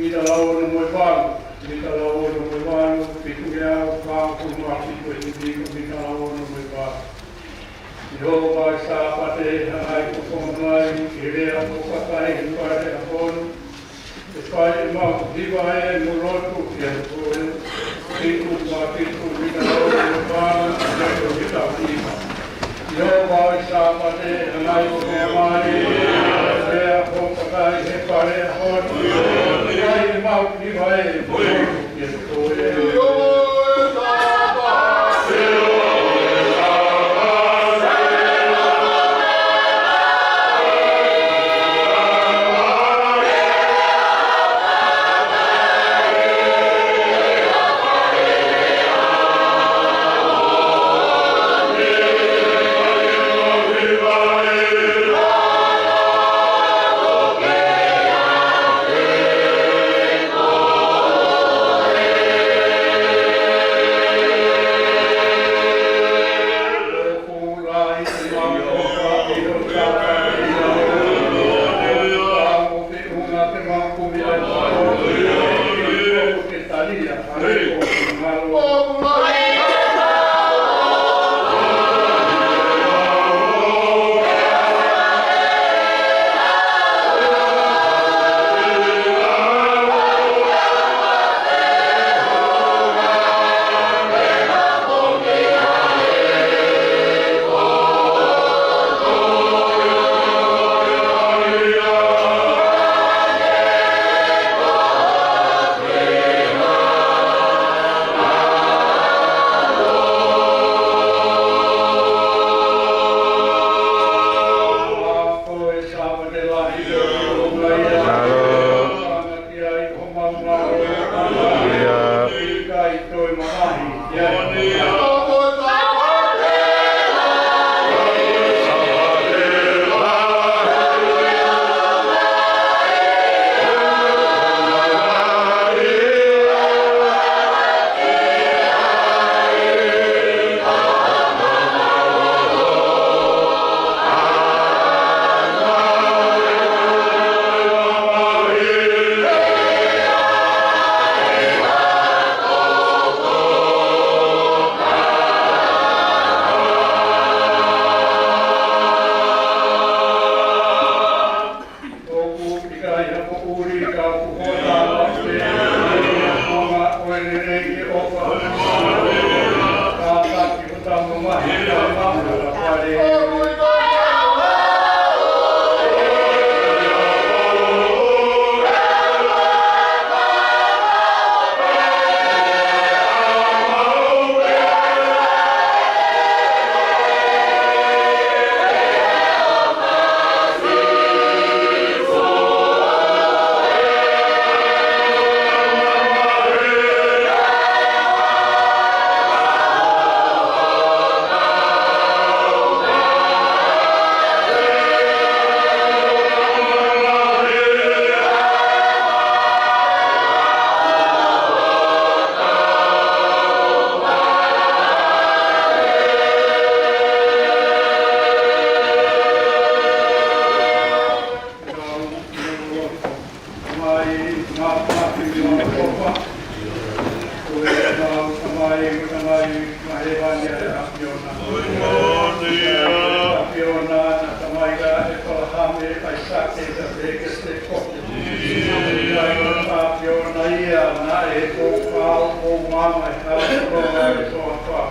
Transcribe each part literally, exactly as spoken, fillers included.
Mita lau ono mo e valu, mita lau ono mo e valu, fitungeau fāngofulu mā fitu ʻe timi, mita lau ono mo e valu. ʻI hoʻo vaʻe Sāpate, hangai koe mai, ʻi he lea ʻo e kakai he fale ʻaho ni, ʻe fai ʻemau hiva ē mo lotu kiate koe, fitu mā fitu, mita ono mo e valu, mita ono mo e valu. ʻI hoʻo vaʻe Sāpate, hangai koe mai, ʻi he lea ʻo e kakai he fale ʻaho ni, ʻe fai ʻemau hiva ē mo lotu kiate koe. ʻOku ʻikai ha poʻuli ka ʻoku hota ʻa e ʻOtua, ʻo e lelei ʻofa. Kātaki hota mamahi kae maʻu ha fale. ʻApiona, naʻa tamai ʻa ʻEpalahame, ʻAisake, Sēmisi, mo Sēkope. ʻApiona ia naʻe ʻi he pou fao, pou mama, ʻi he hala fononga ʻo e toafa.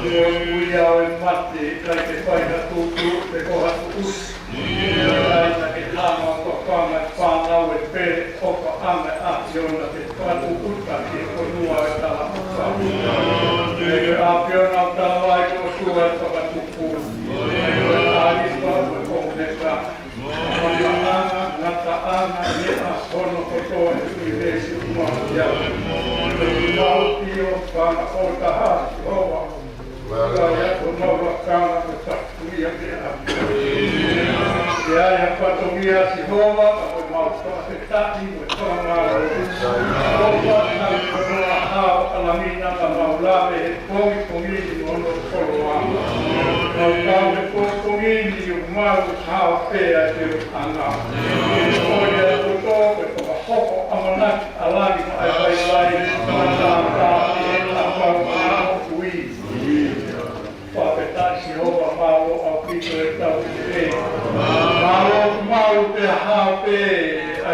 Ko ia ʻoku mate, ʻikai ke fai ha tutu, pe ko ha tuʻusi. ʻIkai naʻa ke hanga ʻo fafanga e fānau ʻo e pele, ʻofaʻanga ʻa e ʻAfiona ke fakatūʻuta ki he fonua ʻo e talaʻofa. Ko e ʻAfiona ʻoku talamai ko e ʻOtua ʻo e fakatupu. Ko e ʻAlifa mo e ʻOmeka. Ko e ʻofaʻanga, ngataʻanga, meʻa, hono kotoa ʻe tui veesi uma ia. Ko e mau ʻio, fanga ʻo taha, Sihova. Ka ia ko mau lakanga ko taku ia ke a. Ke ai ha fatongia Sihova, ka ko e mau fakafetaʻi mo e fakamālō. Sihova, ka ko e mau ʻalamina ka mau lave he pongipongi ni mo hono koloa. Mau kau he pongipongi ni ʻo mau hao pē ʻa e peoʻanga. Ko ia kotoa ko e fakahoko ʻa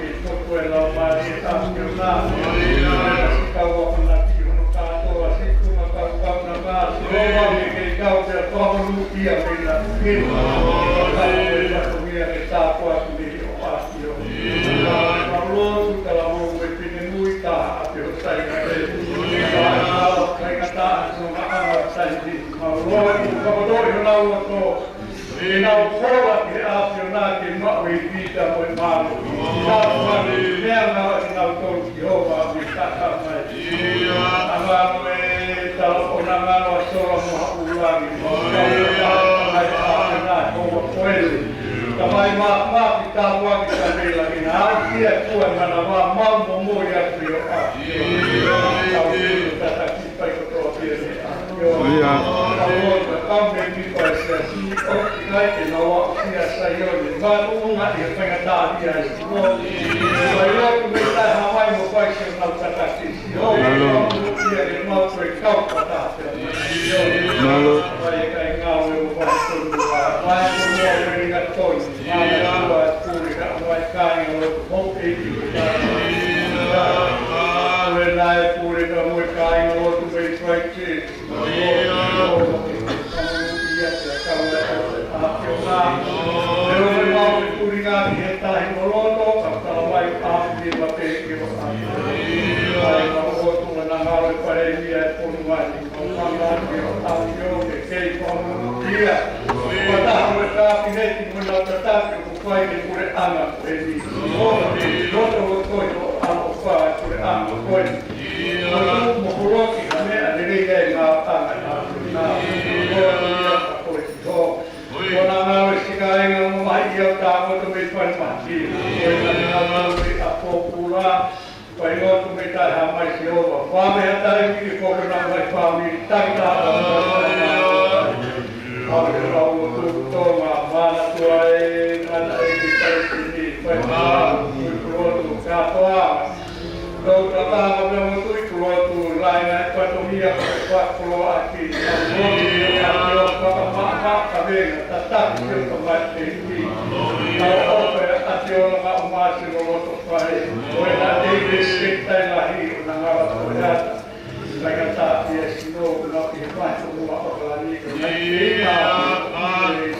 ke poto e lau mali e ʻAfiona. Ia, si kau akonaki hono kātoa, si tuma kau kau na ngā, si roma me ke kau te a tō manu ia me na. Ia, ka ko e tato mia ke tāpua ki me o ʻAfiona. Ia, ka lotu ka la mo me pine mui ka a pe o sai ka te. Ia, ka ka ta so ma a sai ni. Mālō, ka ko tō i honau loto. ʻI heʻenau hola ki he ʻAfiona ke maʻu e vita mo e mālō. Ka ko e meʻa na ʻa kinautolu Sihova me ka ka mai. ʻA ngalo e tala ʻo na ngalo ʻa sola mo ha ʻūlangi. Ka ka mai ʻa ʻAfiona ko ua koeli. Ka mai mā mā ki tāpua ki ka mei la ki na ʻa ki a kua mana mā mau mo mo ia ki o ʻa. Ka ui tataki pai ko tō pia me ʻa. Ia. Ka ua ka ka me ki pai sia si o ki kai ke na wa sia Saione. Mā unga i a whainga tāpia i si mo. Pai o tu me tai ha mai mo pai sia nau tataki. Mālō. Mālō. Ia. Fakataha mo e kāpineti mo nau tataki ʻoku fai e puleʻanga ko eni. Ora te loto o toi o ʻaho fai puleʻanga ko eni. Ia. Ko tu mo holoki ha meʻa lelei ai ngā ʻanga na. Ia. Ko ia ka ko e ho. Ko na ngā o e sikaenga mo mai ia tā ko to me fai mahaki. Ko e na ngā o e a pōpula. Pai lotu me tai ha mai Sihova. Fāmili ha tai mili ko na mai fāmili. Tai tā ha mai fāmili. Fāmili rau o tu tonga. Mana tua e ngana e ki tai sini. Pai tā kui kulotu. Kātoa. Tau tā tā ha mea mo tui kulotu. Lai ngai pato mia ko e pa kulo aki. Ka kulo ki o ka ki o ka ka ma ma ka venga. Tataki ki o ka mai te ki. Ka o o pe a ki o la ka o ma si lo loto. Pai, ko e na te i te se tai lahi, ʻo na ngala ko e ata. Lahi ka ta pia sino, ʻo na ki he mai, ʻo mua ʻo kalani, ko na ki he ina, ʻo na ki he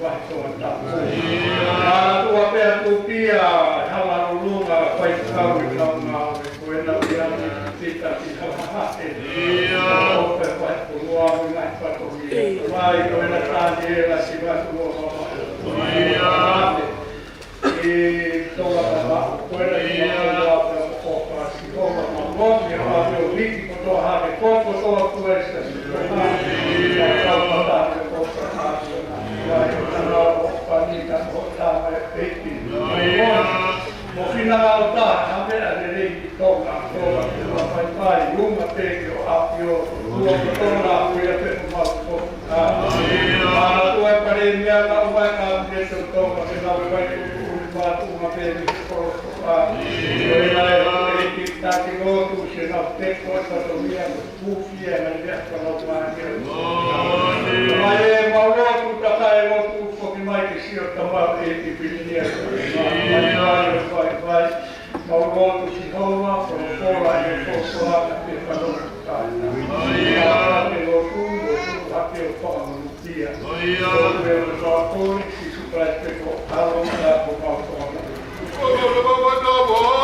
vahe tō ʻa tapu. Mālō ʻa e Tupia, hala lulunga, faifekau ʻi he kaungā, ko ena ʻoku ʻi ai e pita ki hala hahe. ʻOfa ʻa e faifekau ʻi he ngaahi fatongia. Mai, ko ena Taniela, Sivatu, ʻOfa, ʻOfa. ʻI Tonga Tama, ko ena ʻi Tonga Tama, ko Sihova, mo e ʻapi ʻo e hiki kotoa hake, ko kotoa kuesa, mo finangalo taha, ha meʻa lelei ʻi Tonga, Tonga, Tonga, faipai, uma pē ki ho ʻapi ʻo, ua ki Tonga, ʻoku ʻi ai pē homau ko. ʻA, ʻa, ʻa, ʻa e Palēmia, ʻa, ʻa e Kapineti ʻo Tonga, ke nau fai tuʻutuʻuni mātuʻunga pē mei he kolosi. ʻA, ko e meʻa ē, ʻEiki, taki lotu, siʻenau teko, e fatongia, mo e kuki, ʻa e ngaahi meʻa, ko ʻenau mahino. Mai ē, mau lotu, takai lotu, foki mai ke sio tamau ʻEiki Pilinia. Mai, mai, mai, mai. Mau lotu Sihova, folofola ʻi he folofola, ka te fano. Ka te lotu, lotu, ka te fakamonūʻia. Lotu ʻi he huafa ʻo Sīsū Kalaisi ko e ʻAlo, ko homau Fakamoʻui. Ko e folofola ʻe toko fā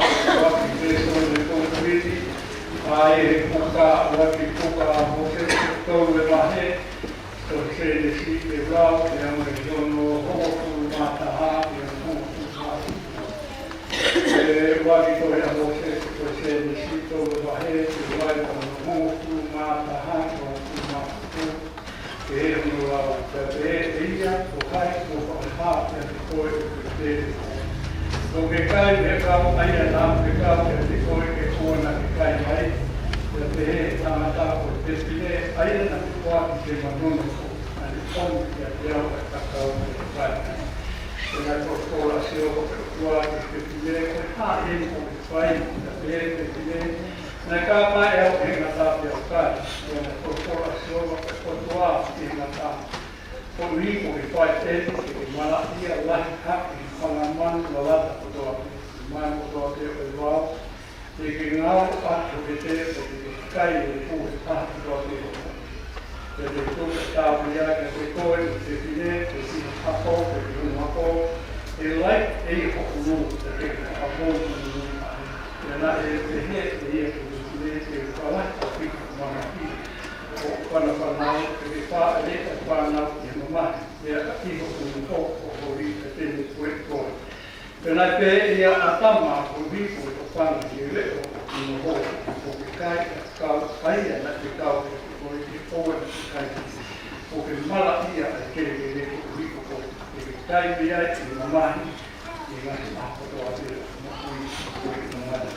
ʻi he ʻuluaki lēsoni ʻo e pongipongi ni, ʻa ia ʻi he puka, ʻuluaki puka ʻa Mōsese, tolu e vahe, ko Sēnesi, ʻe lau, ʻi he ongo ʻi he ono hongofulu mā taha, ʻi he ono hongofulu mā taha. Ko e ʻuluaki tohi ʻa Mōsese, ko Sēnesi, tolu e vahe, ʻi he ʻuluaki, ʻi he ono hongofulu mā taha, ʻi he ono hongofulu mā taha. Pehē hono lau, pea pehē ʻe ia, Ko hai kuo fakahā kiate koe ʻoku ke pele? Kuo ke kai mei he kau ʻa ia naʻa ku fekau kiate koe ke ʻoua naʻa ke kai ai? Pea pehē ʻe he tangata ko e tefine ʻa ia naʻa ku foaki ke ma nono, naʻa ne ʻomi kiate au ʻa e kakau ke u kai ai. Pea naʻe folofola ʻa Sihova ko e ʻOtua ki he tefine, Ko e hā eni ʻoku ke fai? Pea pehē ʻe he tefine, Naʻe kākaaʻi au ʻe he ngata pea u kai. Pea naʻe folofola ʻa Sihova ko e ʻOtua ki he ngata, Koeʻuhi kuo ke fai ʻeni ke ke malaʻia lahi hake ʻi he fanga manu lalata kotoa pē, manu kotoa pē ʻo e vao, te ke ngaohi ʻa hoʻo ʻete, pea te ke kai e pū ʻi he taha kotoa pē ʻo hoʻo ʻete. Pea te u tuku ʻa e tāpuaki kiate koe, ʻe tefine, pea ki ho hako, pea ki hono hako, ʻe laiki ʻe ia ho ʻulu, pea te ke fakapō ki he ʻulu ʻa ia. Pea naʻe pehē ʻe ia ki he tefine, Te u fakalahi ʻaupito ho mamahi, ʻo hoʻo fanafanau, pea te ke fāʻeleʻi ʻa e fānau ʻi he mamahi, pea ʻi ho ʻulu hoʻo holi, pea te ne pueʻi koe. Pea naʻe pehē ʻe ia, ʻAtama, koeʻuhi ko e tokanga ki he leʻo ʻo hoʻo ʻulu hoʻo holi, kuo ke kai ʻa e kau ʻa ia naʻe fekau kiate koe ke ʻoua naʻa ke kai. Kuo ke malaʻia ʻa e kelekele koeʻuhi ko koe, te ke kai mei ai ʻi he mamahi, ʻi he ngaahi ʻaho kotoa pē ʻo hoʻo moʻui, ʻo koe ʻi he mamahi.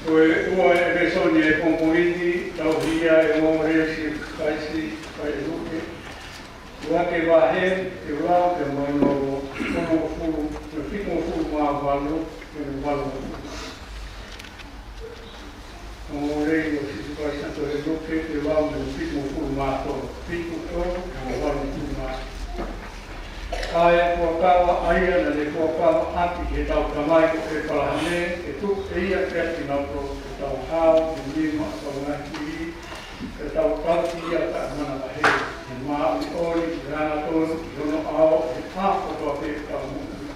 Ko e ua e lēsoni ʻo e pongipongi ni, tauhi ʻa e ongoongolelei ʻa Sīsū Kalaisi, fai ʻe Luke, ua ke vahe, ke lau pea mo hono onongofulu, mo e fitungofulu mā valu, ki hono valungofulu. Ongoongolelei ʻo Sīsū Kalaisi ʻoku tohi ʻe Luke, ʻi he vahe fitungofulu mā tolu, fitu tolu, mo e valungofulu mā. ʻA e fuakava ʻa ia naʻa ne fuakava ʻaki ki heʻetau tamai ko ʻĒpalahame, ke tuku ʻe ia kiate kinautolu, ke tau hao ʻi he nima ʻo ʻetau ngaahi fili, ke tau tauhi ia taʻe manavahē, ʻi he māʻoniʻoni, ʻi he angatonu, ʻi hono ʻao, ʻi he ʻaho kotoa pē ʻo ʻetau moʻui.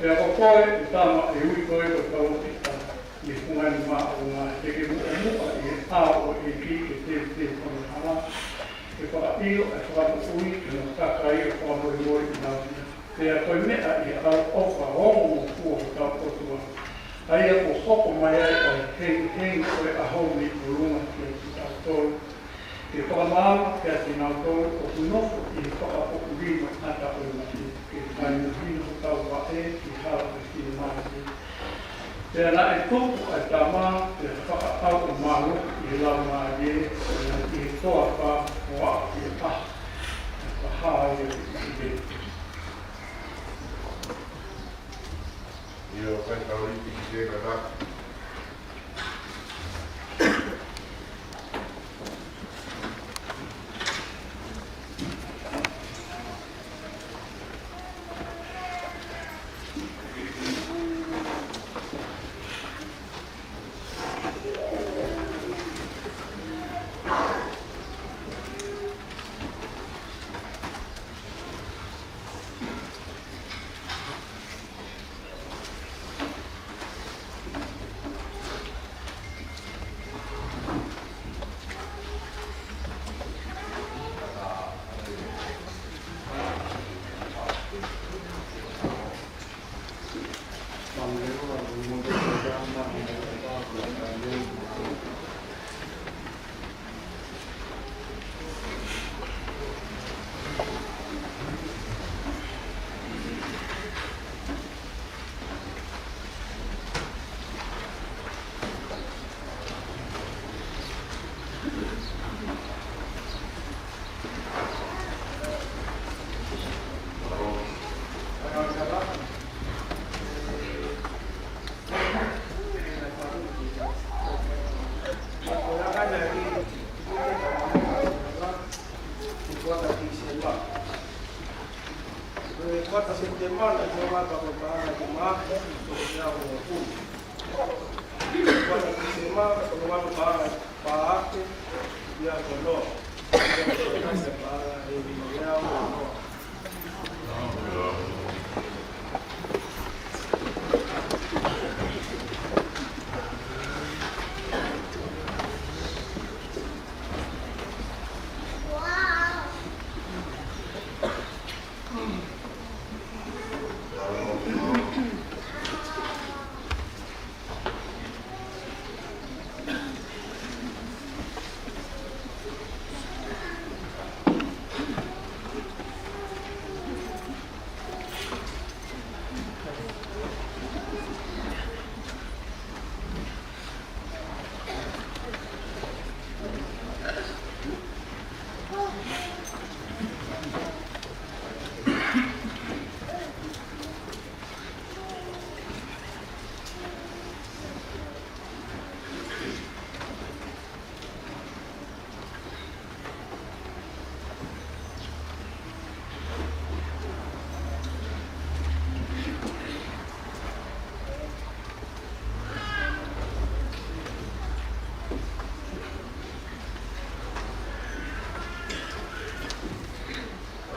Pea ko koe, ʻe tama, ʻe ui koe ko e palōfita ʻi he fungani māʻolunga, te ke muʻomuʻa ʻi he ʻao ʻo e ʻEiki ke teuteu hono hala, ke fakaʻilo ʻa e fakamoʻui, ke ne fakahā ʻa e fakamolemole ʻi he ʻao ia. Pea ko e meʻa ʻi he ʻaloʻofa ongongofua ʻo hotau ʻOtua, ʻa ia kuo hoko mai ai ʻa e hengihengi ʻo e ʻaho ni ʻi ʻolunga kiate kitautolu, ke fakamaama kiate kinautolu ʻoku nofo ʻi he fakapoʻuli mo e ʻata ʻo e mate, ke fai mahino hotau vaʻe ki he hala ʻo e finemālie. Pea naʻe tupu ʻa e tama, pea fakaʻau ʻa Maluku ʻi he laumālie, pea naʻe ʻi he toafa ʻo aʻu ki he ʻaho naʻe fakahā ai ʻa e ʻEiki. ʻIo, fai kau liki ki he kata.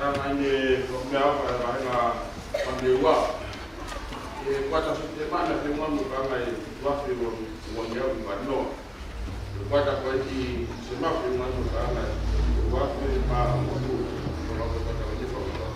Anga ʻene ko mea ʻa e vahenga fāngeua. ʻE kuata Sepitema naʻe feʻunga mo e paʻanga ʻe ua afe ua ngeau ua noa. ʻE kuata ko eni Sepitema feʻunga mo e paʻanga ʻe ua afe mā ua noa. Ko e kuata ko eni paʻanga.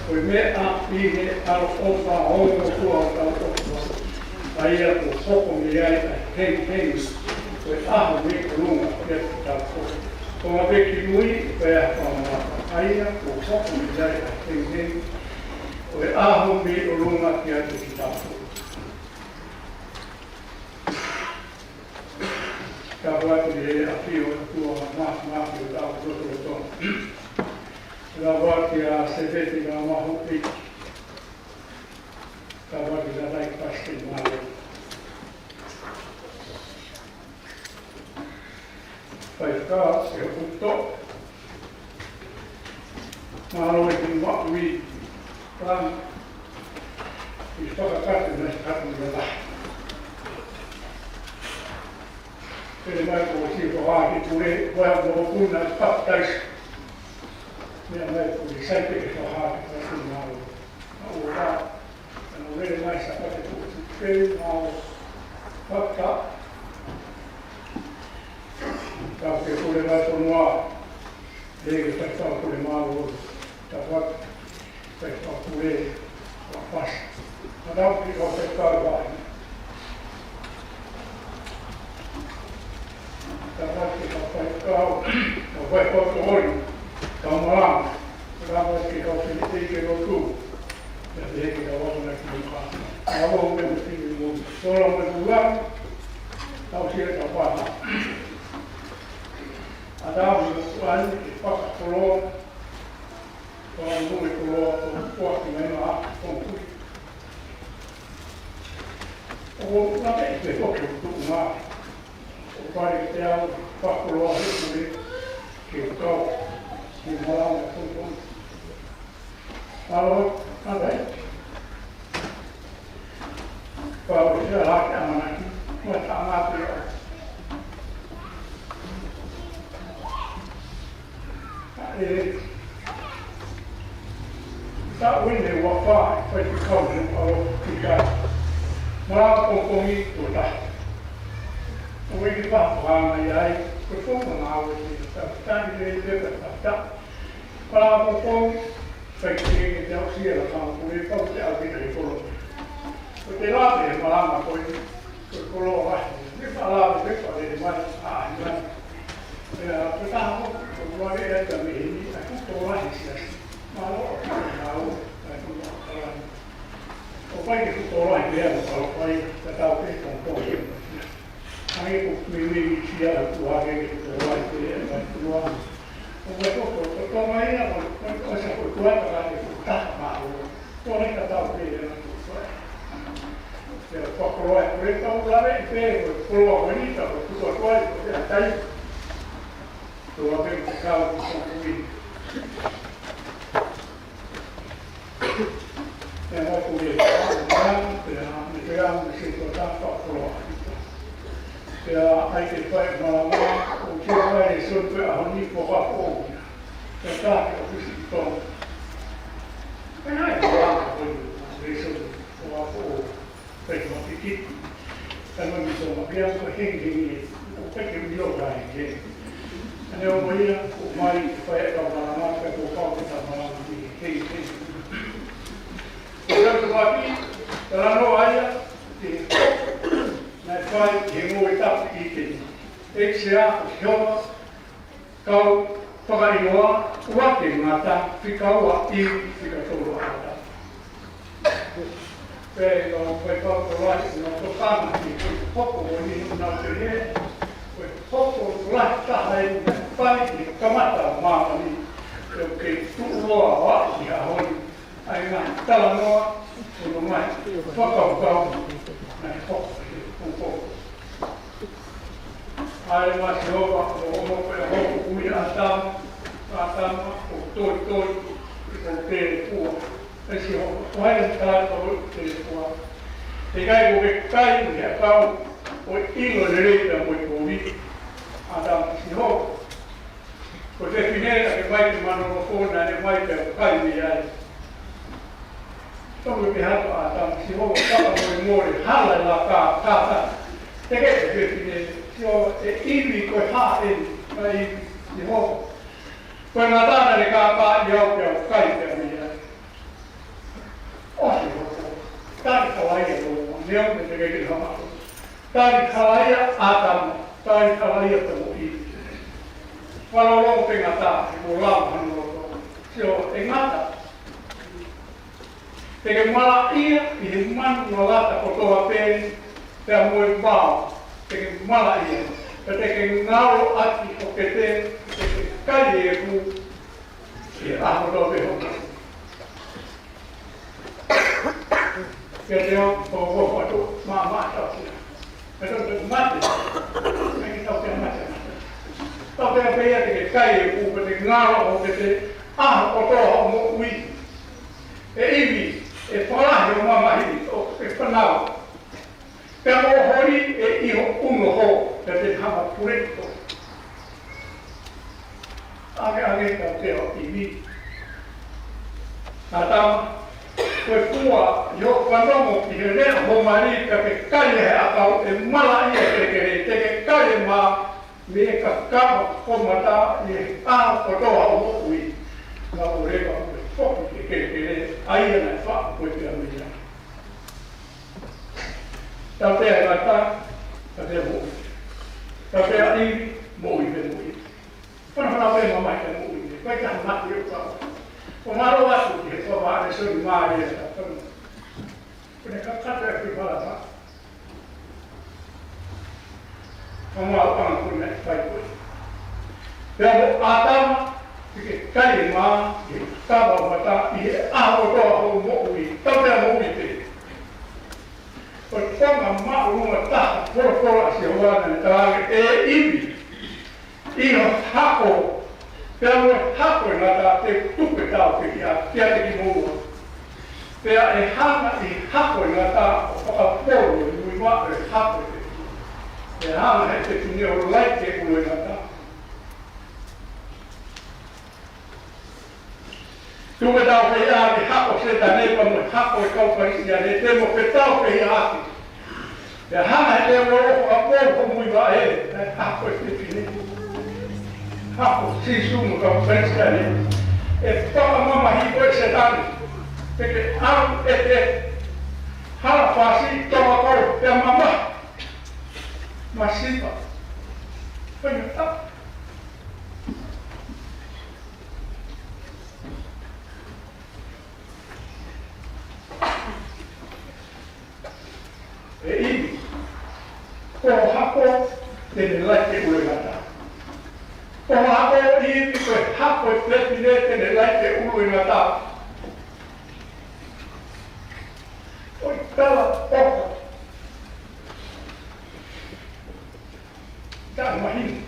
Ko e meʻa ʻi he ʻaloʻofa ʻo e ʻOtua ʻo hotau ʻOtua, ʻa ia kuo hoko mei ai ʻa e hengihengi, ko e ʻaho mei ʻolunga kiate kitautolu. Ko e ngaahi peki nui, ko e ʻaho ʻo e ʻOtua, ʻa ia kuo hoko mei ai ʻa e hengihengi, ko e ʻaho mei ʻolunga kiate kitautolu. Tapu atu ʻi he ʻafio ʻa e ʻOtua Māfimafi ʻi hotau lotolotonga. Tapu atu kia Sēpeti Ngāmahuʻi. Tapu atu kia Laiki Pasiteni Mālō. Faifekau, ʻe uto. Mālō e kiʻi maʻu ʻi langi. ʻI he fakakakato naʻe kakato mai ai. Pehē mai ko e siʻi fakahā ki he pule, ko e hā mo e puna papitaiso. Meʻa mai ko e sai pē ke fakahā ki he pule, mālō. Ka ʻoua, ka ʻoua lele mai Sāpate ko e siʻi pē, mālō. Fakakakato. Ka ke pule mai ko noa. Lele ke faifekau pule mālō. Tapu atu. Faifekau pule, ua pasi. Ka tau ki he kau faifekau ʻi he vāhi. Tapu atu ki he kau faifekau, kau faifekau tokoni, kau malanga. Tapu atu ki he kau fili tei ke lotu. Ia te ke kau akonaki mo ka. Ka ua me mo fili mo. Sola mo kula. Kau sia kau pata. ʻA tau mo kuani ke fakakoloa. Ko e moʻui koloa ko e kuaki mai ma ko kui. ʻO na pē ʻi he foki ʻo tuʻu mā. ʻO pare ke te au fakakoloa he pule ke kau ki he malanga ʻo e pongipongi. Alo, na pē. Pau ʻi he ʻaho ʻamanaki, ʻoku taʻengata pē ʻo. ʻE, taʻu eni ʻe ua fā, faifekau ne ʻalu ki kai. Malanga pongipongi ʻo taha. ʻO ʻikai ke fakahā mai ai, ko e founga ngāue te tau tani le te tau tau. Malanga pongipongi, Fai ke ke te au sia la kama kule pau te au ki te kolo. Ko te la te malanga ko e ko e kolo la. Ne fa la te fa le mai a ai mai. Pea ko ta mo ko wa le e ta me ni a ku to la hi sia. Ma lo a ku na o a ku na o la. ʻO fai ke ku to la hi pea mo ka lo fai ka tau ke ko ko ye. Ai ko me me ni sia la ku a ke ku to la hi pea ma ku la. ʻO fai ko ko to la Ua ka ke futa maʻu. Ko e ka tau pē na tu fai. Ke fakakoloa e kole tau lave pē ko e koloa ko eni ka ko e tuku atu ai ko e tai. Ko e pē ko e kau ko e kui. Pea mo e kui e kau, pea mo e kau me se ko e fakakoloa. Pea ʻai ke fai malanga, ʻo ke fai e soni ko e ʻaho ni ko ka ko ia. Pea tā ke ʻosi Tonga. Pea naʻe ʻi ai ko e lesoni ko ka ko ia. Pea ko e kiki. Pea mo e Tonga pea ko e hengihengi. ʻO peke ui o kai ke. Ane o mo ia, ʻo mai, fai e kau malanga, pea ko kau ke ta malanga ni, hengihengi. Ko ka ko aki, talanoa ia, ke naʻe fai, he ngoi tapu i te. ʻEiki Sihova, kau fakaʻiloa, ʻoua ke ngata, fika ua ʻIvi, fika tolu ʻAtama. Pea ʻi he kau faifekau ko lahi, ʻenau tokanga ki he hoko ko eni ʻoku nau pehē, ko e hoko lahi taha eni naʻe fai ʻi he kamata ʻo māmani, ʻoku kei tuʻuloa ʻo aʻu ki he ʻaho ni. ʻA e ngaahi talanoa, ʻo e ngaahi fakakaukau, naʻe hoko he ʻaho ko ē. ʻAi ʻa Sihova ʻo ʻomai ʻa e hoko ʻo ʻAtama, ʻAtama ʻo toitoi, ʻo telefua. ʻE Sihova, ko hai ʻe tala ko e telefua? ʻE ʻikai ko e kai ʻi he ʻakau, ʻo ʻilo lelei pea mo e kovi. ʻAtama, Sihova, ko e fefine naʻa ke mai ke mano lofo naʻa ne mai pea u kai mei ai. Tau ke hato ʻAtama, Sihova, fakamolemole, hala e laka, kātaki. Te ke te fefine, Sihova, ʻe ʻIvi ko e hā eni, ʻa ʻIvi, Sihova. Ko e ngata naʻa ne kākaaʻi au pea u kai pea mei ai. ʻOsi hopo. Tali halaia lōua, neo me te kei hama. Tali halaia ʻAtama, tali halaia te mo ʻIvi. Falolo te ngata, he mo lava hano loto. Sio, ʻe ngata. Te ke malaʻia ʻi he manu lalata kotoa pē, pea mo e vao, te ke malaʻia. Pea te ke ngalo ʻaki ʻo ke te, te ke kai e ku, ʻi he ʻaho kotoa pē hoʻo. Ke te o, ko, ko, ko, ko, ma, ma, tau kia. Ke te o, te mate. Ke te o, te mate, mate. Tau te o, te ia, te ke kai e ku, ke te ngalo, ʻo ke te, ʻaho kotoa hoʻo moʻui. ʻE ʻIvi, ʻe falahi hoʻo mamahi, ʻo ke fanau. Pea mo holi ʻe ʻi ho ʻunoho, pea te hama pule ko. Ange ange ka te o ʻIvi. ʻAtama, ko e fua, ʻi hoʻo fanongo ki he lea ʻa ho mali ka ke kai he ʻakau ʻe malaʻia kelekele, te ke kai e mā, mei he kakava ʻo ho mata ʻi he ʻaho kotoa hoʻo moʻui. Naʻa ʻo leva ʻo ke foki ki he kelekele, ʻa ia naʻe faʻu koe pea mei ai. Tau pea e mata, tau pea moʻui. Tau pea ʻIvi, moʻui pē moʻui. Fanafana pē mamahi ka moʻui. Vai ka mate o kau. ʻO mālō atu ki he kua vale soni mālie ka tau. Kone kakata e kui pala ma. Ka mau ʻana kone e fai koe. Pea mo ʻAtama, ʻi he kai e mā, ʻi he kakava ʻo ho mata, ʻi he ʻaho kotoa hoʻo moʻui, tau pea moʻui pē. Ko e konga māʻolunga taha, folofola ʻa Sihova naʻe talaange, ʻe ʻIvi, ʻi ho hako, pea mo e hako ʻe ngata te u tuku e taufehiʻa kiate kimoua. Pea ʻe hanga ʻe he hako ʻe ngata ʻo fakapolo ʻi muivaʻe ʻo e hako ʻe fefine. ʻE hanga ʻe he fefine ʻo laiki e ʻulu ʻe ngata. Tuku e taufehiʻa ki he hako ʻo Sētane pea mo e hako ʻo e kau Kalisitiane, te mo fetaufehiʻaki. Pea hanga ʻe he tēvolo ʻo fakapolo ho muivaʻe, ʻa e hako ʻo e fefine. Hako ʻo Sīsū mo e kau Kalisitiane. ʻE fakamamahiʻi koe ʻe Sētane. Te ke ʻalu ʻete hala fasi, tau ako, pea mamahi. Masiva. Faingataʻa. ʻE ʻIvi, ko ho hako te ne laiki e ʻulu ʻe ngata. Ko ho hako ʻIvi, ko e hako ʻo e fefine te ne Laike ʻUluʻingata. ʻOi, tala ʻofa. Ka mahino.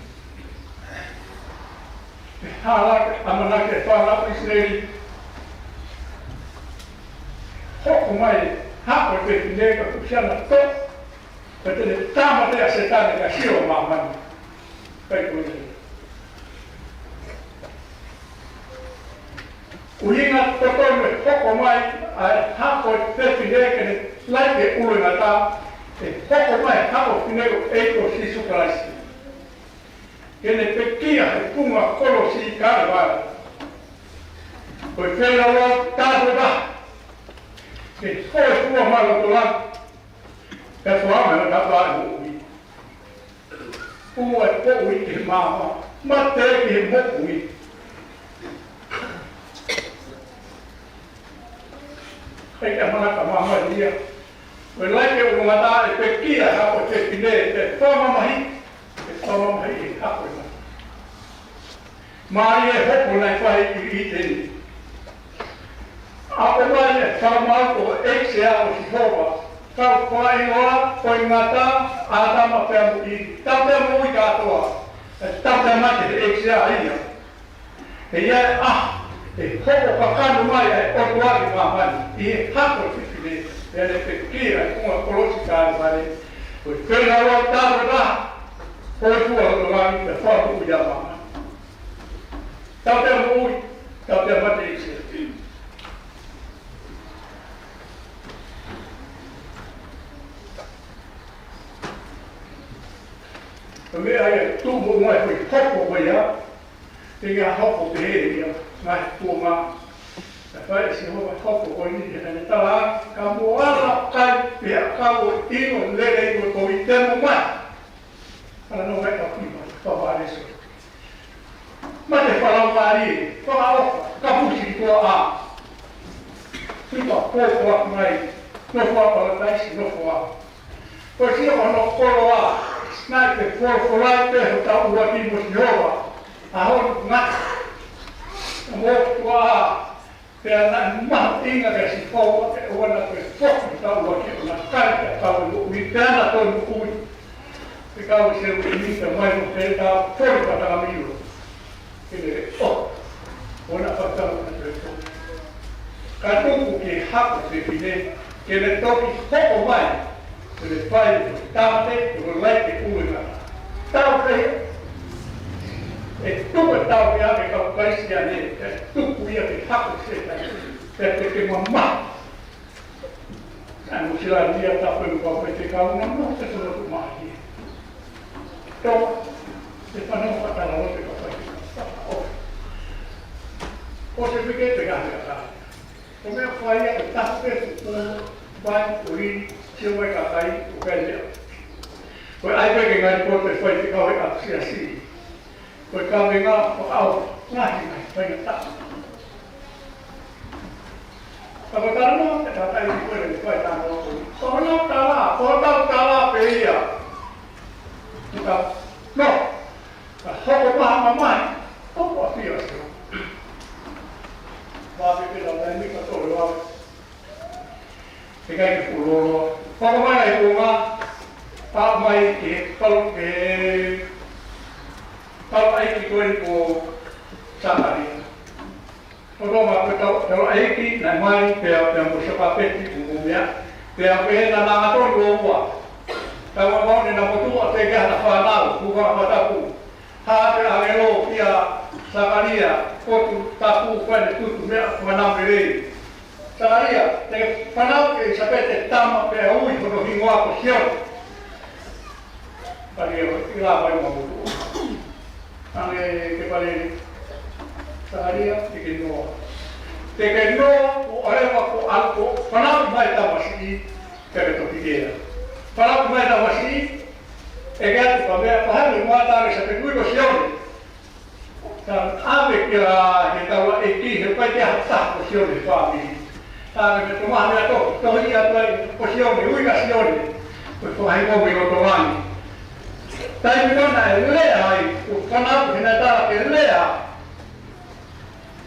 He hala ke ʻamanaki e fānau ʻIsileli. Hoko mai, hako e fefine ka kusiana to. Ka te ne tāmateʻi ʻa Sētane ka sio māmani. Kai ko ia. ʻUhinga totonu e hoko mai ʻa e hako e fefine ke ne laike ʻUluʻingata, ʻe hoko mai hako fefine ʻo e ʻEiki ko Sīsū Kalaisi. Ke ne pekia he funga kolosi Kalevale. Ko e feilaulau tāpuekina. Ke hōifua mālōlō atu. Ke fua mai ʻa e moʻui. Fua e moʻui ki he maama. Mate ki he moʻui. He ʻikai ke ʻamanaki ʻa māmani ia. Ko e laike ʻUluʻingata ʻe pekia hako fefine, ʻe fakamamahiʻi, ʻe fakamamahiʻi e hako ʻe mata. Mālie e hopo naʻe fai ʻi ʻĪteni. ʻAʻu mai e fakamaau ko e ʻEiki ʻo Sihova. Kau fai loa, ko e ngata, ʻĀtama pea mo ʻIvi. Tau pea moʻui kātoa. ʻE tau pea mate he ʻEiki ia. He ʻe ʻi ai e ʻaho, ʻe hoko kakano mai ʻa e ʻOtua ki māmani. ʻI he hako fefine. ʻE ne pekia he funga kolosi Kalevale. Ko e feilaulau tāpuekina. Ko e fua loto langi, ke fua moʻui ʻa māmani. Tau pea moʻui, tau pea mate ʻEiki ia. Ko e meʻa ia ʻoku tuʻu mo mai ko e hoko ko ia, te ngaahi hoko pehē ia, ngaahi tuʻunga. Ka fai ʻe Sihova hoko ko eni, he naʻa ne tala, ka mou ala kai pea kau ʻo ʻilo lelei mo tō i te mo mai. Ala no mai ka kui mai, pa vale so. Mate fakalaumālie, fakaʻofa, kapusi ki tuʻa ʻā. Sui pa pō ko aku mai, nofo ʻa Palataisi, nofo ʻā. Ko e sio ko hono koloa, naʻe te folofolai pē hotau ʻUluaki mo Sihova, ʻa hono ngata. Mo tuʻa ʻā, pea naʻe mahuʻinga kia Sihova ke ʻoua naʻa toe foki hotau ʻUluaki ʻo na kai ke tau moʻui pea na toe moʻui. Ke kau se uini pea mai mo ke tau foli pata kamilo. Ke ne ʻo, ʻoua naʻa fakatau na toe foki. Ka tuku ke hako fefine, ke ne toki hoko mai, ke ne fai ko e tāmate, ko e laike ʻUluʻingata. Tau pehē, ʻe tuku e tau pehē ke kau Kalaisi ʻa ne, ʻe tuku ia ke hako Sētane, pea te ke mamahi. ʻA e mo sila ia ta pe mo pau pe te kau na mo te kau tu mai. To, te fano ka tala lo te ka fai. ʻO, ʻo se peke te ka he ka. Ko e meʻa fai ia ke taha pē tuku vai ʻo ri, sio mai ka kai, ʻo kai lea. Ko e ʻai pē ke ngali ko te fai te kau he ʻapiako siasi. Ko e kavenga fakaʻofa, ngaahi ngaahi faingataʻa. Ka ko e talanoa, te tau kai ki koe le fai talanoa ko eni. Ko hono tala, ko hotau tala pē ia. Ka, no, ka hoko maha mamahi, hoko ʻa fia sio. Vā pē pē lau taimi ka tole vā. He ʻikai ke fuʻu lōloa. Hoko mai ʻa e kuonga, pā mai ke pau ke pau ʻa e ʻEiki ko eni ko Sakalia. Ko tō ma ko tau, tau ʻEiki, naʻe mai, pea, pea mo Sōpapeti, mo mo mea, pea pehē naʻa na tonu ʻo ua. Tau ma mau ne na motu a te ke hana fānau, kuka na fataku. Hā te ʻāngelo kia Sakalia, ko tu taku fai ne tutu meʻa, ko na melei. Sakalia, te fanau ke Elisapete tama pea ui hono hingoa ko Sione. Pale o ila mai ma mutu. Ange ke pale Sakalia, te ke noa. Te ke noa, ʻo ʻaleva ko ʻalu ko fanau mai tamasiʻi, ke ke toki kea. Fanau mai tamasiʻi, ʻe ke atu ka mea, pahale mua tale sa ke kui ko Sione. Ka ʻave kia he tau ʻEiki he pai ke ha taha ko Sione he fāmili. Ka ne me tomaha mea to, tohi atu ai ko Sione, ui ka Sione. Ko e fakahingoa mei loto langi. Taimi ko ena ʻe lea ai, ko fanau he naʻe tala ke lea.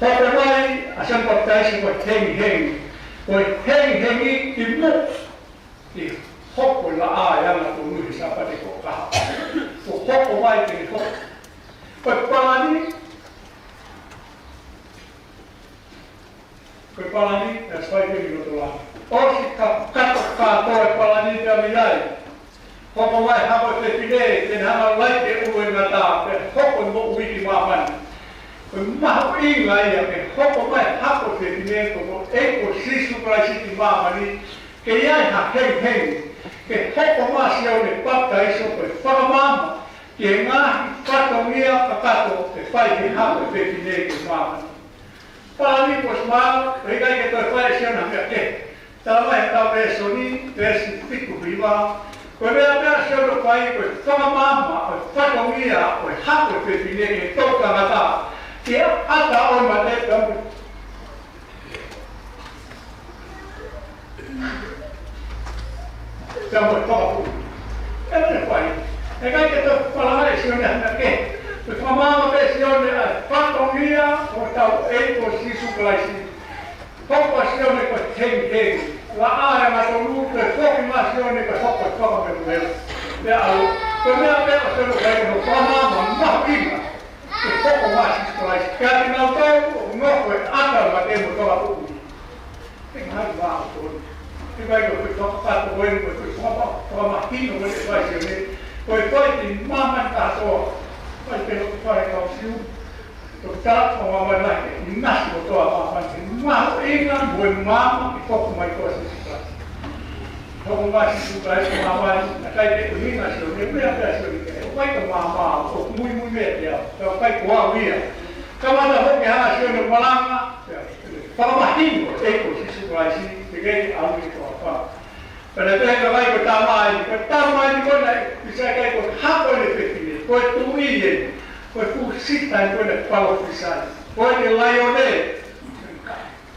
Hoko mai ʻa Sione Papitaiso ko e hengihengi. Ko e hengihengi ki muʻa, ʻi he hoko e laʻā ʻo e angatonu he Sāpate ko e kahaʻu. Ko e hoko mai ke hoko. Ko e palani, ko e palani, that's why we go to life. ʻOsi ka-, kakato kātoa e palani pea mei ai. Hoko mai hako e fefine, ke ne hanga ʻo laiki e ʻulu ʻo e ngata, pea hoko e moʻui ki māmani. Ko e mahuʻinga ia ke hoko mai hako e fefine ko e ʻEiki ko Sīsū Kalaisi ki māmani, ke ʻi ai ha hengihengi, ke hoko mai ʻa Sione Papitaiso ko e fakamaama ki he ngaahi fatongia kakato ʻe fai he hako e fefine ki māmani. Palani ko e smile, ʻoku ʻikai ke toe fai ʻe Sione ha meʻa kehe. Talamai ʻe he kau lēsoni, veesi fitu hiva, ko e meʻa pē ʻa Sione ʻoku fai ko e fakamaama ʻo e fatongia ʻo e hako e fefine ki he toʻutangata, ki he ʻata ʻo e mate pea mo e, pea mo e fakapuʻu. ʻE meʻa fai. ʻE ʻikai ke toe fai ʻe Sione ha meʻa kehe. Ko e fakamaama pē ʻe Sione ʻa e fatongia ʻo hotau ʻEiki ko Sīsū Kalaisi. Hoko ʻa Sione ko e hengihengi, laʻā ʻo e angatonu, pea foki mai ʻa Sione ko e hoko e fakamelomelo. Pea ʻalu, ko e meʻa pē ʻa Sione ʻoku fai ko hono fakamaama mahuʻinga ke hoko mai ʻa Sīsū Kalaisi. Pea kinautolu ʻoku nofo he ʻata ʻo e mate mo e fakapuʻu. ʻE ngaahi vā ʻo tonu. ʻE ʻikai ko e fakakakato ko eni, ko e faka-, fakamahino ko eni ʻe fai ʻe Sione. Ko e fai ki māmani kātoa. Fai pē ʻoku fai ʻe he kau Siu. Ko e tala ko e māmani lahi, ʻinasi kotoa māmani, he mahuʻinga mo e maama ke hoko mai ko Sīsū Kalaisi. Hoko mai Sīsū Kalaisi ki māmani, naʻe ʻikai ke ʻuhinga ʻa Sione, meʻa pē ʻa Sione ke, ʻoku ʻikai ko e maama, ʻoku muimui meʻa pē au, ka ʻoku ʻikai ko au ia. Kamata hoki hanga ʻe Sione ʻo malanga, fakamahino e ʻEiki ko Sīsū Kalaisi, ke ke ʻalu ki he toafa. Pea naʻe pehē ʻe he kakai ko e tama eni, ko e tama eni ko ena, ʻikai ke ʻikai ko e hako eni ʻo e fefine, ko e tuʻi eni, ko e husita eni ko ena ʻoku palōfisai, ko e laione,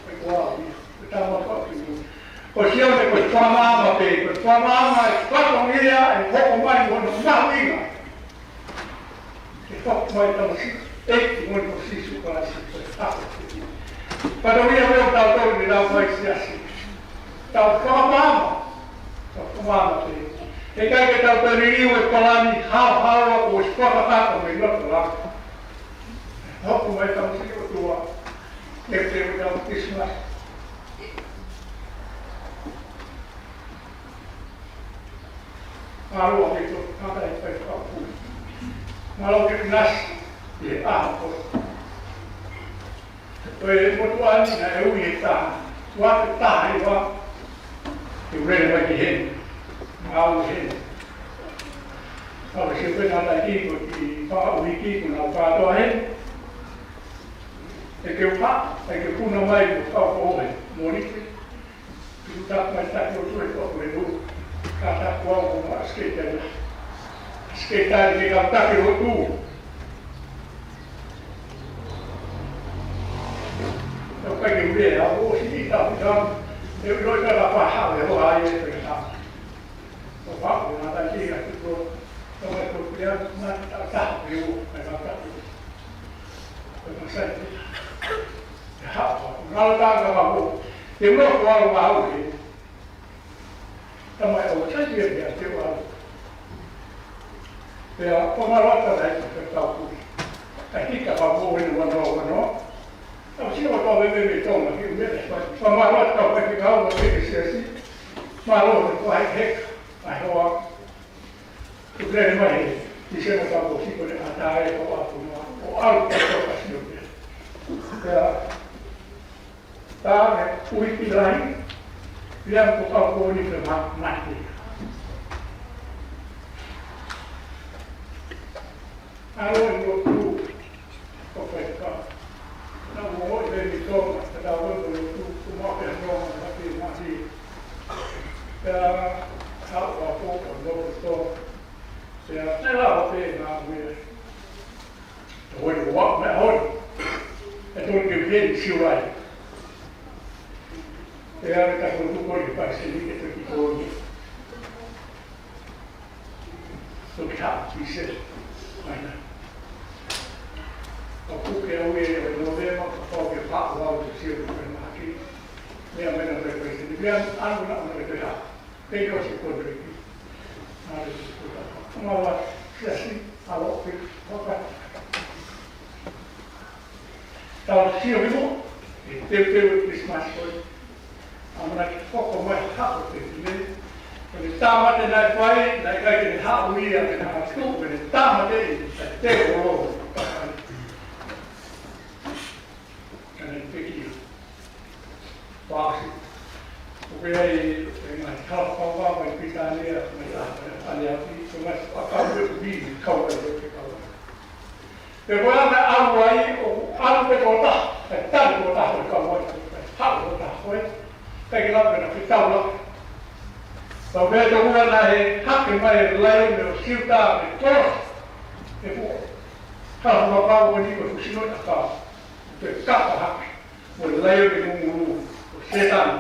ko e koa eni, ko e tama ko eni. Ko Sione ko e fakamaama pē, ko e fakamaama e fatongia ʻe hoko mai mo hono mahuʻinga. Ke hoko mai e tamasiʻi ʻEiki moʻoni ko Sīsū Kalaisi ko e hako. Fatongia mo kitautolu ʻi heʻetau fai siasi. Tau fakamaama. Tau fakamaama pē. ʻE ʻikai ke tau toe liliu e palani haohaoa kuo ʻosi fakakakato mei loto laka. Hoko mai e tamasiʻi ʻOtua. Ke te o tau Christmas. Mālō ʻaupito, kātaki fai fakapui. Mālō ke ʻinasi, ʻi he ʻaho ko ē. Ko e motuʻa ni naʻe ui ʻe he taha. Ua ke taha i ua, ke u lele mai ki heni. Mau heni. Kau sio pē kātaki ko e kiʻi fakaʻuhiki, ko ʻenau kātoa heni. ʻE ke uha, ʻe ke puna mai, ko kau ko ʻohe. Mōlike. Tuku taku mai taki ʻo tue ko ʻoku leʻo. Ka taku au ko ma skeitela. Skeitela ke ka taki ʻo tu. Tau kai ke ule au ʻo si ni taku taku. E ulo i ka ka paha e hoa ai e peka taku. ʻO paku na taki a tuku. Tau kai ko pia na ta ta e o. Kai ka taku. Kai ka sai. Ke haʻu, ngalo tā ka mako. Te mo ko au mau he. Tamai au sai ia ia te au. Pea ko ngalo tā lai ka tau kui. Ka hika ka mo enu wano wano. Tau sio ko tau veve me tonga ki me. Ka ngalo tā ka kai ki kau mo te ke siasi. Mālō ko ai heka. Ai hoa. Ko te mai, i se mata ko si ko le ata e ko aku noa, ko au ka ko ka si o te. Pea, tā me uiki lahi, pea ko ka ko ni ke ma, mate. Aro i ko tu, ko ka ka. Na Tolu ke heni Siulai. Pea ʻe taku tuku ʻi he palesiteni ke toki tō ni. Toki haʻu ki se. Mai na. ʻOku ke au e ʻo Nōvema, ka pau ke paʻu au ke sio ki he mahaki. Meʻa mai na ʻa e palesiteni. Meʻa anu na ʻana ke te ha. Pei ko si kōntreki. Mālō si kōntreki. Mālō, siasi, alo, pe, papa. Tau sio himo, ʻe teuteu e Christmas ko ē. ʻAmanaki hoko mai hako te tine. Ko e tāmate naʻe fai, naʻe ʻikai ke ne haʻu ia ke ne hatu, ko e tāmate ʻi, te te olo. Ka ne tekia. Pāsi. ʻOku ʻi ai e ngaahi kalapaua mai Pilitānia, mai ʻa, ʻa Leapi, ko e ngaahi ʻakau ʻe ui, kau ai ʻo ke kau ai. Pea ko e anga ʻalu ai, ʻoku ʻalu pē ko e taha, kae tali ko e taha ko e kau ai, kae haʻu ko e taha ko ē, kae ke lava na ke tau lava. Pea ko e tau ua naʻe hake mai e laione ʻo Siuta ke kolosi, e fuʻu kalapau ko eni ko e fuʻu sino ʻakau, ke kapa hake. Mo e laione ngungulu, ko Sētane,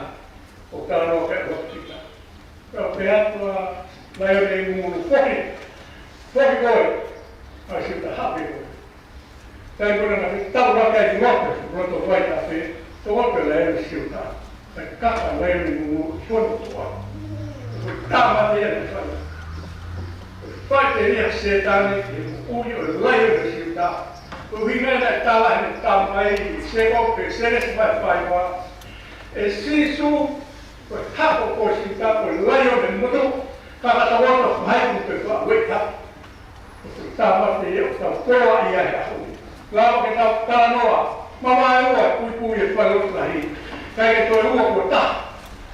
ʻo talanoa ki ai ʻa Pita. Pea pehē atu ʻa e laione ngungulu, foki, foki koe, ʻa Siuta, hape koe. Taimi ko ē naʻe fetaulaki ai ki loto, loto vai tafe, tō atu e laione Siuta. Kae kaka e laione ngungulu, fono tua. Ko e tāmate ia naʻe fai. Ko e faʻiteliha ʻa Sētane, he moʻui ʻo e laione Siuta. Ko e ʻuhinga ia naʻe tala he tamai, Sēkope, Sēnesi vahe fā ua. ʻE Sīsū, ko e hako ko Siuta, ko e laione motu, ka ka tau atu mai ku pe fa, wake up. Ko e tāmate ia ʻoku tau koloaʻia he ʻaho ni. Lava ke tau talanoa, mamae ua, puipui e fai lotu lahi. Kae ke toe ua ko e taha,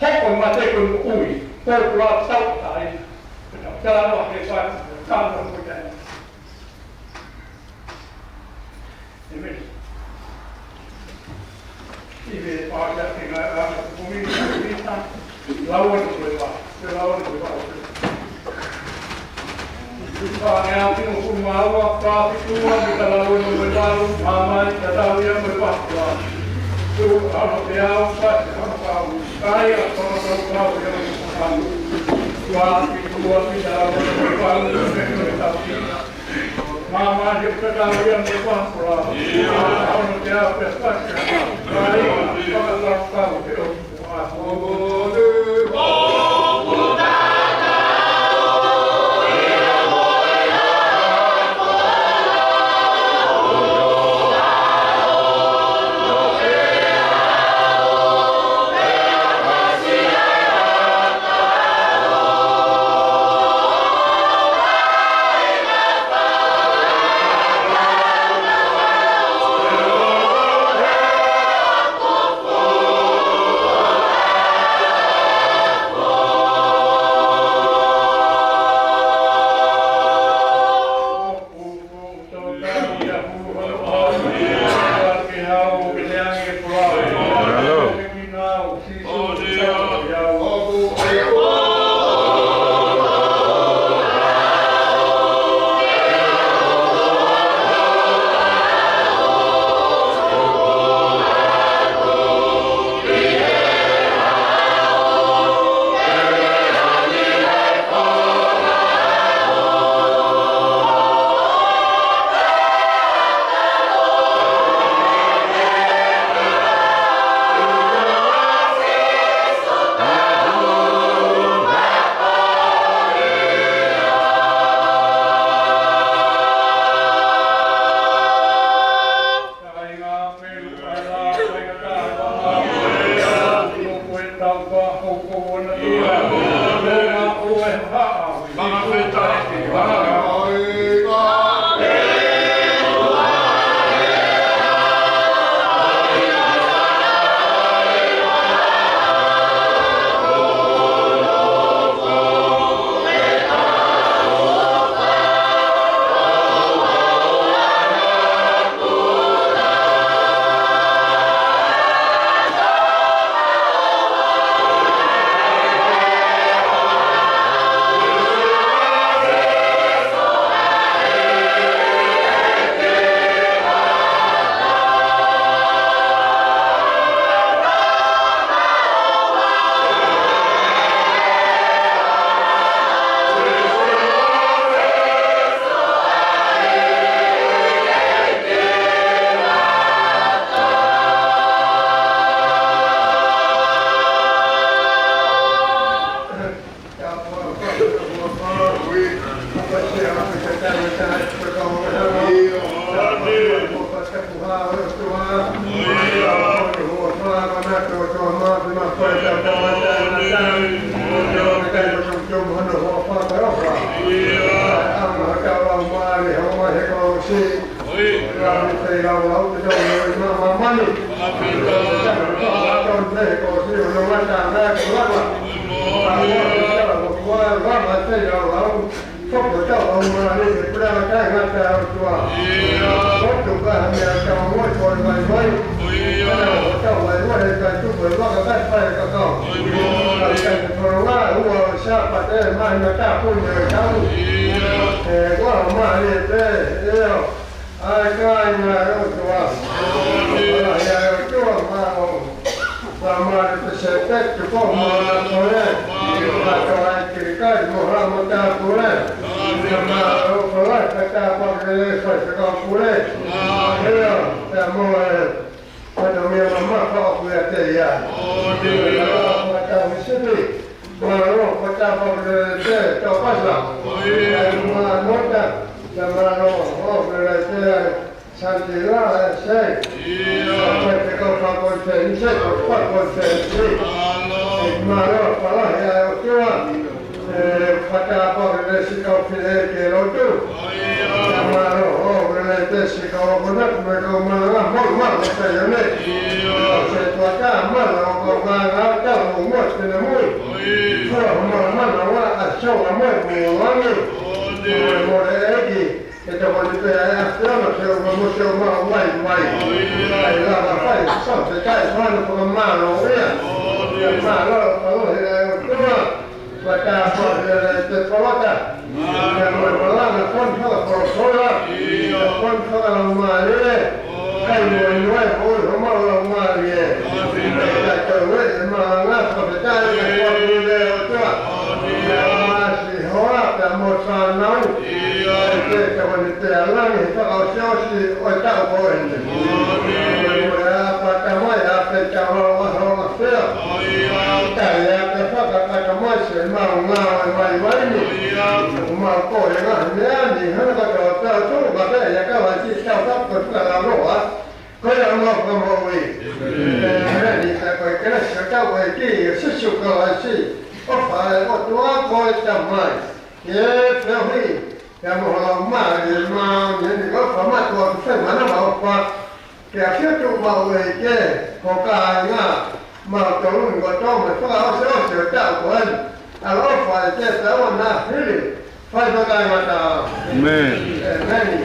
hoko e mate ko e moʻui, ko e pula tau tai. Ke tau talanoa ke fai, talanoa ko e tai. ʻĒmeni. ʻI he pātia ke ngā ʻa ka kumi ka rita, lau atu ko e pā, ke lau atu ko e pā. Pā ke ʻapi no ku maua, pā ki tua, ki ka lau atu ko e pā, māmani, ka tau ia ko e pā, pā. Tu, ano te au, pā, ano kau. Kai, a, pā, pā, pā, ia, pā. Pā ki tua, ki ka lau atu ko e pā, ki ka lau atu. Māmani, ka tau ia mo e pā, pā. Ia, ano te au, pā, pā, pā. Kai, a, pā, pā, pā, pā. ʻAi kāinga ʻo e ʻOtua. Ia ʻOtua, mālō. Mālō te se petu ko mālō koe. Mālō ai kirikai mo ha matāpule. Mālō koe, ka tā pakele fai te kau pule. Ia, te mo e. Pata mea mamafa ʻoku ʻiate ia. Mālō, pata misipi. Mālō, pata pakele te tau pasa. Mālō, ta, ta mālō, ʻo pakele te ai. Santila, e sei. Ia. Ko e kau fakakonifelenisi, kau fakakonifelenisi. Mālō. Mālō, palahi ʻa e ʻOtua. E, pata pakele si kau file ke lotu. Ia. Mālō, ʻo pakele te si kau akonaki mo e kau malanga, mo, mo, mo, Saione. Ia. Se tuata, mālō, kau ngāngā, tau, mo, mo, tena mui. Ia. Tua, mo, mo, mo, wa, a, so, a, mo, mo, wangi. Ia. Mo, mo, e, e, ki. Ke tokoni pē ʻa e ʻAfiona ke ʻoua mo se ʻoua mai mai. ʻAi lava fai, so te kai fana fakamālō ia. Ia mālō, palohe ʻa e ʻOtua. Pata palohe ʻa e te palata. Ia mo e malanga fon fakapolosola. Ia fon fakalaumālie. Kai mo e noe mo e homa laumālie. Ia kai tau e malanga fakafetaʻi ʻa e kuaku le ʻOtua. Ia masi hoa pea mo sānau. Ia, ʻe te tokoni pē ʻa langi he fakaʻosiʻosi ʻo e taʻu ko eni. Ia, ʻa pata mai, ʻa pē tau lau ʻa honga fea. Ia, tai ʻa pē fakakata mai se mau ngāue mai mai ni. Ia, mau ko e ngaahi meʻa ni, hana katoa pē ʻo tuʻu, ma pē ia ka vai ki tau ka ko e fakalau loa. Ko ia mau ka mau i. Ia, ʻe ni ka ko e kelesi ʻa e tau e ki, ʻia Sīsū Kalaisi. ʻOfa ʻa e ʻOtua ko e Tamai. Ke feohi, pea mo e Laumālie Māʻoniʻoni, ʻofa mātuʻa ke fai mana ma ʻofa, ke ʻafio tuʻu maʻu ʻe ke, ko kāinga, mautolu ni kotoa mo e fakaʻosiʻosi ʻo e taʻu ko eni, ʻaloʻofa ʻe ke tau na hili, fai ko kāinga ta. ʻĒmeni. ʻĒmeni.